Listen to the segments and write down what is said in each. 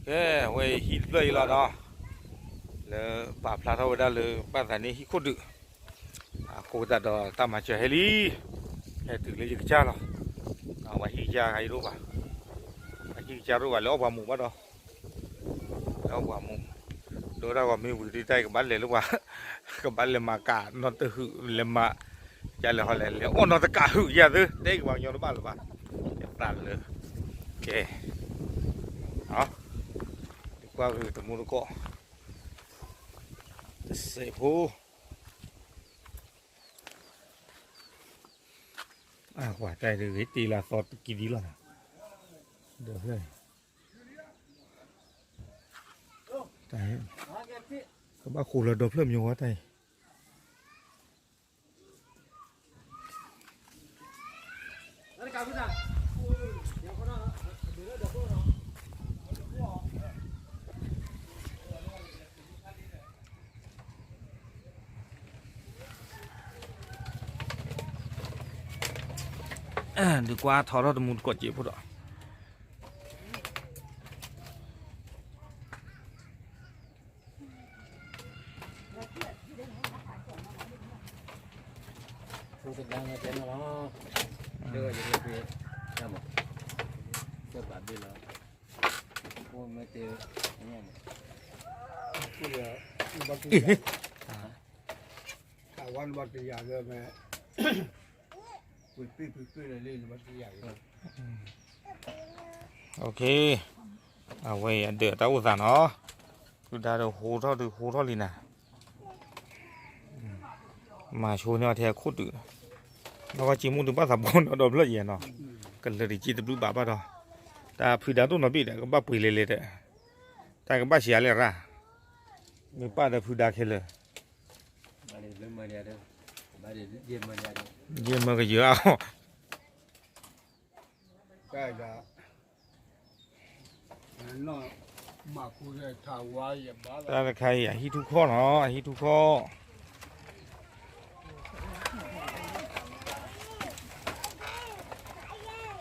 ကဲ, အဝဲဟံၣ်တဖျၢၣ်အံၤလီၤနီၤ, လၢပာ်ဖျါထီၣ်ဝဲဒၣ်လၢဘၣ်သးန့ၣ်ဟံၣ်ခိၣ်ဒုး, အဃိသတးဒီးတၢ်မၤစၢၤဟဲလံ, ဟဲတုၤလၢယကစၢ်လီၤ, ပှၤဟံၣ်ကစၢ်ဂၤအံၤဒိၣ်ဘၣ်, ပှၤဟံၣ်ကစၢ်ဒိၣ်ဘၣ်လၢအီၣ်ပှၤမူးဘၣ်ဒီး, လၢအီၣ်ပှၤမူး, ဒိၣ်တၢ်ဂီၤမ့ၢ်ဝံၤဒ်တၢ်အံၤကဘၣ်လဲၤလၢပှၤ, ကဘၣ်လဲၤမၤကးနီတဟုၣ်လဲၤမၤ, ကလဲၤဟီလဲၤလဲၤအီၣ်နီတကးဟုၣ်ယၤသၢ တဲက့ၤပှၤကညီတဘၣ်လၢၤဘၣ်, ယသးလၢ, ကဲ, ကွၢ်ဂ့ၤတမူတကိး, တစဲးဖိ, အကွၢ်တၢ်အံၤတဂ့ၤတ့ၢ်လၢအသီတကံဒံလီၤ, ဒီးဖျၢၣ်, တၢ်အံၤ, ကဘၣ်ဃိလၢဒီဖျၢၣ်မညီဝဲတၢ်အံၤ ဒုးကွၢ်ထီထီၣ်တမူတကိးစ့းဖိဒီး ဖိသဒါမ့ၢ်တဲနီၤလီၤ, ဒ်ယက့ၤ, တၢ်ဘၣ်ဘ့ၣ်လီၤ, ဖိမ့ၢ်တဲ, ဖိလၢ, အဝဲနဘၣ်တယၤလၢမဲာ်, ပှ့ၤပှ့ၤပှ့ၤပှ့ၤလၢလၢနဘၣ်တယၤလၢ, အဝဲအံၤအဒၢးတၢ်အိၣ်သးနီၤ, ဖုဒါဒီးဟိထီၣ်ဒုးဟိထီၣ်လံနၤ မၤဆိန့ၢ်အီၤထဲအခိၣ်တုၤ, နီၢ်ကီၢ်က့မူၣ်ဒုးဘၣ်သးဘီနီၤဒီဖျၢၣ်ယဲနီၤ, ကလၢာ်တက့တဘျုးဘၣ်ဘၣ်ဒီး, တၢ်ဖုဒါဒိၣ်နီၤဘ့ၣ်ဒီး ကဘၣ်ပှ့ၤလဲၤလဲၤဒီး, တၢ်ကဘၣ်ဆံးအါလဲၣ်ရၣ်, မ့ၢ်ပၢ်ဒီးဖုဒါခဲလၢာ်, ယဲၢ်မၢကယၢၤအီၤ တၢ်တခါအံၤ အဟံၣ်ထူၣ်ခီၣ်နီၤ, အဟံၣ်ထူၣ်ခီၣ်,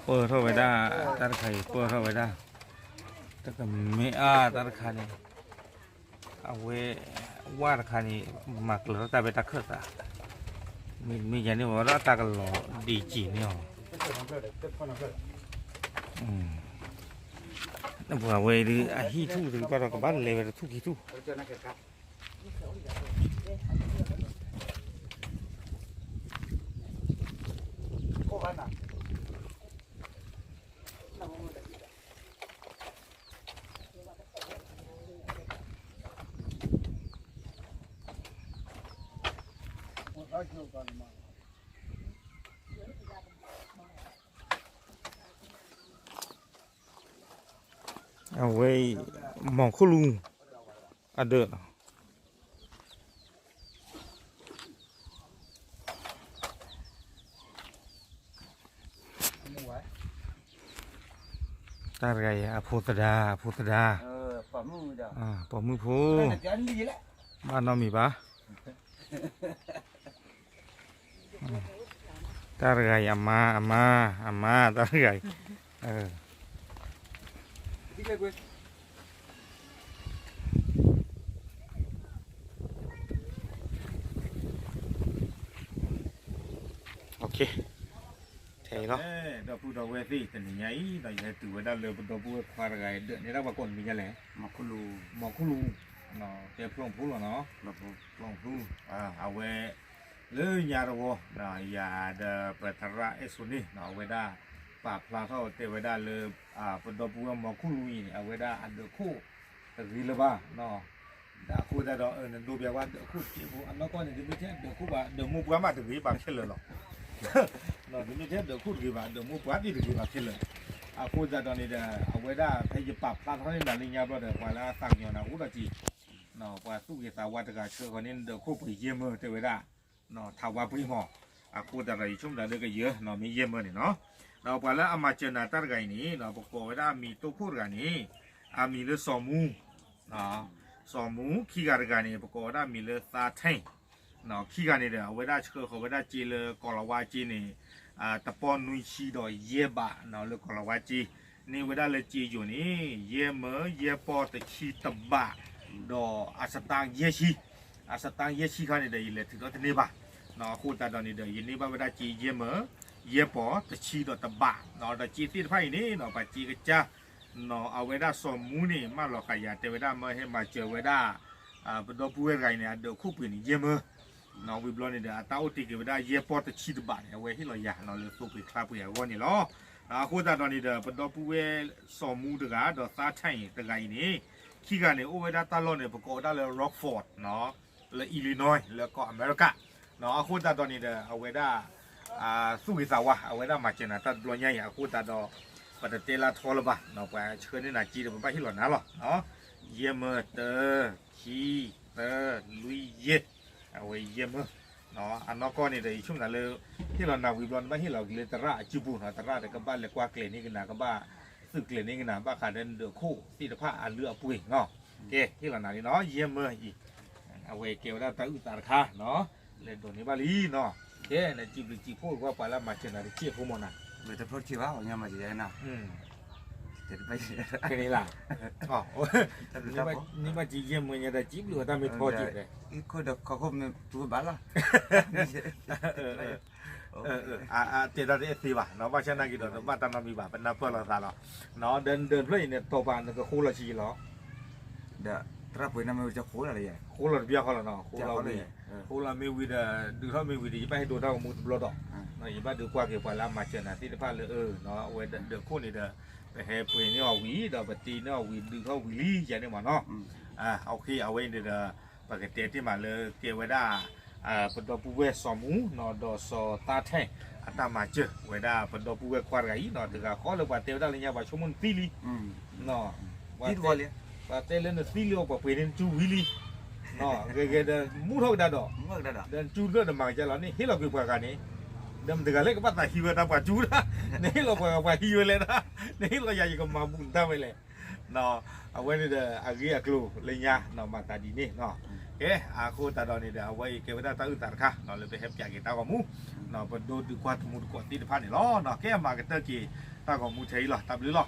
ပၢၢ်ထီၣ်ဝဲဒၣ်, တၢ်တခါအံၤပၢၢ်ထီၣ်ဝဲဒၣ်, တကမ့ၢ်အါတၢ်တခါန့ၣ် အဝဲ, ဝၣ်တခါန့ၣ်, မၤကျၢၤထီၣ်တၢ်ဘဲတၢ်ခၢၣ်သး, မ့တမ့ၢ်ယၤန့ၣ်ဝဲဒၣ်တၢ်ကလီၤဒံးကံးန့ၢ်အီၤ, ပှၤဝဲဒုး အဟံၣ်ထူၣ်တဂ့ၤဘၣ်ဒီးကဘၣ်လဲၤဝဲတထူၣ်ခံထူၣ် အဝဲအံၤ မီၤခိၣ်လူ, အဒၢး တၢ်တဂၤအံၤ အဖိသဒါ, အဖိသဒါ, ပိာ်မုၣ်ဖိ, ဘၣ်နီတမံၤဘၣ်, တၢ်တဂၤအံၤ အမါ, အမါ, အမါ, တၢ်တဂၤအံၤ ထဲအံၤလီၤ. ဒီပုၢ်ဒီဝဲၢ်သ့ၣ် တနံၤညါအံၤ ဒီးယဟဲတုၤဝဲဒၣ်လၢပဒီပုၢ်ဝဲၢ်ခွါတဂၤအံၤ ဒၢးန့ၢ်ဒၣ်ပှၤကိးနမံၤညါလဲၣ်, မီၤခိၣ်လူ, တဲဖျီၣ်ဖူလီၤနီၤ, ဖျီၣ်ဖူ, အဝဲ လၢညါတဝီ ယၤဒီးပသရၣ်အဲၣ်စိန့ၣ် အဝဲဒၣ် ပာ်ဖျါထီၣ်တဲဝဲဒၣ်လၢ ပဒီပုၢ်ဝဲၢ်မီၤခိၣ်လူအံၤန့ၣ် အဝဲဒၣ်အဒၢးခိၣ်တဂ့ၤလၢၤဘၣ် အဃိသတးဒီး နဒိးဘၣ်ဝဲဒၢးခိၣ်စ့ဖိ အနီၢ်ကီၢ်န့ၣ် တမ့ၢ်ထဲဒၢးခိၣ်ဘၣ် ဒၢးမိၢ်ပှၢ်မးတဂ့ၤဘၣ်ခဲလၢာ်လီၤ. တမ့ၢ်ထဲဒၢးခိၣ်တဂ့ၤဘၣ် ဒၢးမိၢ်ပှၢ်သ့ၣ်တဂ့ၤဘၣ်ခဲလၢာ်. အဃိသတးဒီးန့ၣ်ဒီး အဝဲဒၣ်ဖဲယပာ်ဖျါထီၣ်န့ၢ်နၤလၢညါဘျီဒီး ပှၤလၢအသးကညီၤနၤအိၣ်ဒီးက့ၤ ပှၤသူၣ်ဂ့ၤသးဝါတဂၤဆှၢဃီၤန့ၢ်ဒၢးခိၣ်ပှ့ၤယဲၢ်မၢတဲဝဲဒၣ် ထးဝါပှ့ၤမး. အဃိသတးဒီး ယဆိကမိၣ်တၢ်လၢကယၢၤ မ့ၢ်ယဲၢ်မၢန့ၣ်နီၤ. ဒီးပှၤလၢအမၤစၢၤနၤတၢ်တဂၤအံၤန့ၣ် ပကိးဝဲဒၣ်အမံၤတိၢ်ခိၣ်တဂၤန့ၣ် အမံၤလၢစီၤမူ စီၤမူ ခံဂၤတဂၤန့ၣ် ပကိးဝဲဒၣ်မံၤလၢသါထဲၣ် ခံဂၤန့ၣ်ဒီး အဝဲဒၣ်ဆှၢဃီၤဝဲဒၣ်စ့လၢကီၤလၤဝါစ့န့ၣ် တပီၢ်နွံဆံဒီးယဲၢ်ဘး လၢကီၤလၤဝါစ့ န့ၢ်ဝဲဒၣ်လၢစ့ယိၤန့ၣ် ယဲၢ်မၢ ယဲၢ်ပီၢ်တဆံတဘး, ဒီးအစတၣ်ယဲၢ်ဆံ, အစတၣ်ယဲၢ်ဆံခါန့ၣ်ဒီး ယလဲၤထုးထီၣ်တန့ၢ်ဘၣ်. အဃိသတးဒီးန့ၣ်ဒီး ယန့ၢ်ဘၣ်ဝဲဒၣ်စ့ယဲၢ်မၢ ယဲၢ်ပီၢ်တဆံဒီးတဘး, ဒီးစ့သ့ၣ်တဖၣ်အံၤန့ၣ် ပှၤစ့ကစၢ် အဝဲဒၣ်စီၤမူန့ၣ် မၢလီၤဃာ်ယၤတဲဝဲဒၣ် မၢဟဲမၤစၢၤဝဲဒၣ် ပဒီပုၢ်ဝဲၢ်တဂၤအံၤန့ၣ် အဒၢးခိၣ်ပှ့ၤန့ၣ် ယဲၢ်မၢ ဝံၤဘျီန့ၣ်ဒီး အတၢ်အိၣ်တ့ၢ်က့ၤဝဲဒၣ်ယဲၢ်ပီၢ်တဆံတဘးန့ၣ် အဝဲဟ့ၣ်လီၤယၤလၢသိပှ့ၤချါပှ့ၤအဂီၢ်န့ၣ်လီၤ. အဃိသတးဒီးန့ၣ်ဒီး ပဒီပုၢ်ဝဲၢ်စီၤမူတဂၤ ဒီးသါထဲၣ်တဂၤအံၤန့ၣ် ခံဂၤန့ၣ် အိၣ်ဝဲဒၣ်တၢ်လီၢ်န့ၣ် ပကိးဝဲဒၣ်လၢ Rockford လၢ Illinois လၢကီၢ်အမဲရကၤ. အဃိသတးဒီးန့ၣ်ဒီး အဝဲဒၣ် သူၣ်ဂ့ၤသးဝါ အဝဲဒၣ်မၤစၢၤနၤတၢ်တဘျီညါအံၤ အဃိသတးဒီး ပတတဲလၢထီလၢၤဘၣ်, ပှၤဆှၢန့ၢ်နၤစ့ဒီး ပဘၣ်ဟ့ၣ်လီၤနၤလီၤ. ယဲၢ်မၢတၢ ခံ သၢ လွံၢ် ယဲၢ်, အဝဲယဲၢ်မၢ အနီၢ်ကီၢ်န့ၣ်ဒီး ယဆိကမိၣ်လၢ ဟ့ၣ်လီၤနၤဝံၤဘျီ နဘၣ်ဟ့ၣ်လီၤက့ၤလၢသရၣ်အစုပူၤနီၤ, သရၣ်ဒီးကဘၣ်လဲၤကွၢ်ကျဲၤန့ၢ်ကနၤ, ကဘၣ်သုးကျဲၤန့ၢ်ကနၤ ဘၣ်ဃးဒီးနဒၢးခိၣ်သ့ၣ်တဖၣ်အလုၢ်အပှ့ၤနီၤ. ကဲ ဟ့ၣ်လီၤနၤလံနီၤ ယဲၢ်မၢအံၤ, အဝဲကဲဝဲဒၣ်တၢ်အုၣ်သးတခါနီၤ, လဲၤဒိးန့ၢ်ဘၣ်လံနီၤ. ကဲ နစံးဘျုးစံးဖှိၣ်ကွၢ်ပှၤလၢအမၤစၢၤနၤတစဲးဖိမၢ်နၤ, တဖျိတစဲးဘၣ် ပှၤညါမၤစၢၤယၤနၤ တဘၣ်ယဲ န့ၣ်လီၤ. န့ၢ်ဘၣ်စံးယဲၢ်မၢညါဒီး စံးဘျုးအတၢ်မ့ၢ်ထီက့ၤဖဲ အံၤခိၣ်ဒီးခီခိၣ်မ့ၢ်ပူၤဘၣ်လီၤ. တဲတၢ်တအဲၣ်သ့ဘၣ်နီၤ, ဘၣ်ဆၣ်နာ်က့ၤဒီး တဘၣ်တၢ်နီတမံၤဘၣ်, ပနၢ်ပၢၢ်လိာ်သးလီၤ. ဒီးနဒၢးတဖျၢၣ်အံၤန့ၣ် တီၤပာ်နကဃိလီၤဆံးလီၤ. ဒီးသရၣ်ပှ့ၤန့ၢ်မ့ၢ်ဝံၤ ဃိလီၤလၢယဲ, ဃိလီၤတဘျီဃီလီၤနီၤ, ဃိလီၤဝံၤ, ဃိလီၤမ့ၢ်ဝံၤဒီး ဒုးထီၣ်မ့ၢ်ဝံၤဒီး ယဘၣ်ဟဲဒိတၢ်ဂီၤမူတဘျီဒီး, ယဘၣ်ဒုးကွၢ်က့ၤပှၤလၢအမၤစၢၤနၤသ့ၣ်တဖၣ်လၢ အဝဲဒၢးခိၣ်န့ၣ်ဒီး ပဟဲပှ့ၤန့ၢ်အီၤဝံၤ ဒီးပတ့န့ၢ်အီၤဝံၤ ဒုးထီၣ်ဝံၤလံ ယၤန့ၣ်မးနီၤ. အဝဲအံၤန့ၣ်ဒီး ပကတဲတ့ၢ်မးလၢကဲဝဲဒၣ် ပဒီပုၢ်ဝဲၢ်စီၤမူနီၤ ဒီးစီၤသါထဲၣ် အတၢ်မၤစၢၤဝဲဒၣ်ပဒီပုၢ်ဝဲၢ်ခွါတဂၤအံၤနီၤ, တဂၤဃီလၢပှၤတဲဝဲဒၣ်လၢညါ ပှၤဆိကမိၣ်နသံလံ ပှၤတဲလၢနသံလံအီၤ ပှၤပှ့ၤန့ၢ်နစုဝံၤလံ, ဂဲၤဂဲၤဒီး မူထီၣ်ကဒါဒီး, ဒီးနစုတဖျၢၣ်ဒီးမၤကစၢ်လီၤန့ၣ် ဟ့ၣ်လီၤကွံာ်ပှၤဂၤန့ၣ်, ဒီးမတၤတဂၤလဲၣ်ကဘၣ်သးဟံးဝဲတၢ်ပှၤစုတၢ်, နဟ့ၣ်လီၤပှၤဂၤပှၤဟံးဝဲလဲၣ်တၢ်, နဟ့ၣ်လီၤယၤယကမၤဘူးနတၢ်ဝဲလဲၣ်. အဝဲန့ၣ်ဒီး အဂ့ၢ်အကျိၤလၢညါနီၤ မၤသးဒ်န့ၣ်နီၤ. ကဲ အဃိသတးဒီးန့ၣ်ဒီး အဝဲအံၤကဲဝဲဒၣ်တၢ်အုၣ်သးတခါနီၤ လၢပဟဲပၠးက့ၤတၢ်ဂီၤမူ, ပဒိဒုးကွၢ်တမူတကိးသ့ၣ်တဖၣ်န့ၣ်လီၤ. ကဲ မၤကတၢၢ်က့ၤတၢ်ဂီၤမူထဲအံၤလီၤ. တၢ်ဘျုးလီၤ.